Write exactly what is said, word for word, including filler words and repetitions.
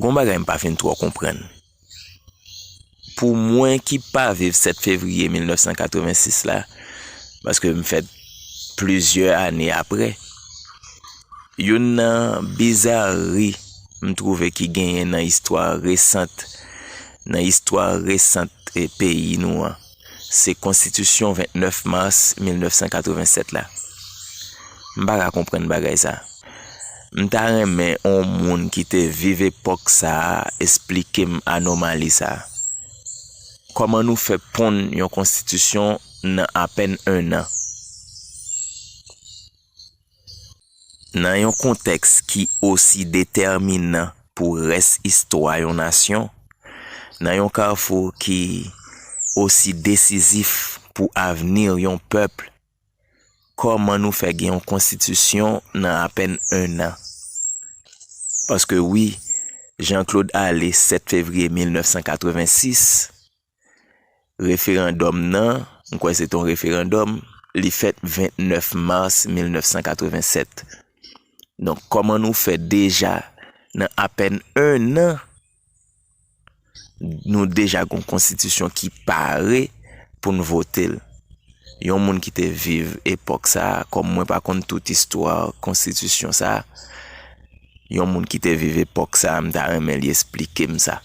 Gon bagay m pa fin twò konprann. Pou mwen ki pa viv sèt fevriye mil nèf san katrevensis la, paske m fèt plizyè ane apre, youn nan bizari m twouve ki genyen nan istwa resant, nan istwa resant e peyi nou an, se konstitisyon vennèf mas mil nèf san katrevensèt la. M pa ka konprann bagay sa. M ta renmen on moun ki te viv epòk sa a esplike m anòmali sa a. Kòman nou fè ponn yon konstitisyon nan apèn en an? Nan yon kontèks ki osi detèminan pou rès istwa yon nasyon, nan yon kafou ki osi desizif pou avni yon pèp, kòman nou fè gen yon konstitisyon nan apèn en an? Paske wi, Jean Claude ale sèt fevriye mil nèf san katrevensis, referandòm nan, m kwè se te yon referandòm, li fèt vennèf mas mil nèf san katrevensèt. Donk, kòman nou fè deja nan apèn en an, nou deja gon konstitisyon ki pare pou n vote l? Yon moun ki te viv epòk sa a, kòm mwen pa konn tout istwa konstitisyon sa a, yon moun ki te viv epòk sa a, m ta renmen li esplike m sa.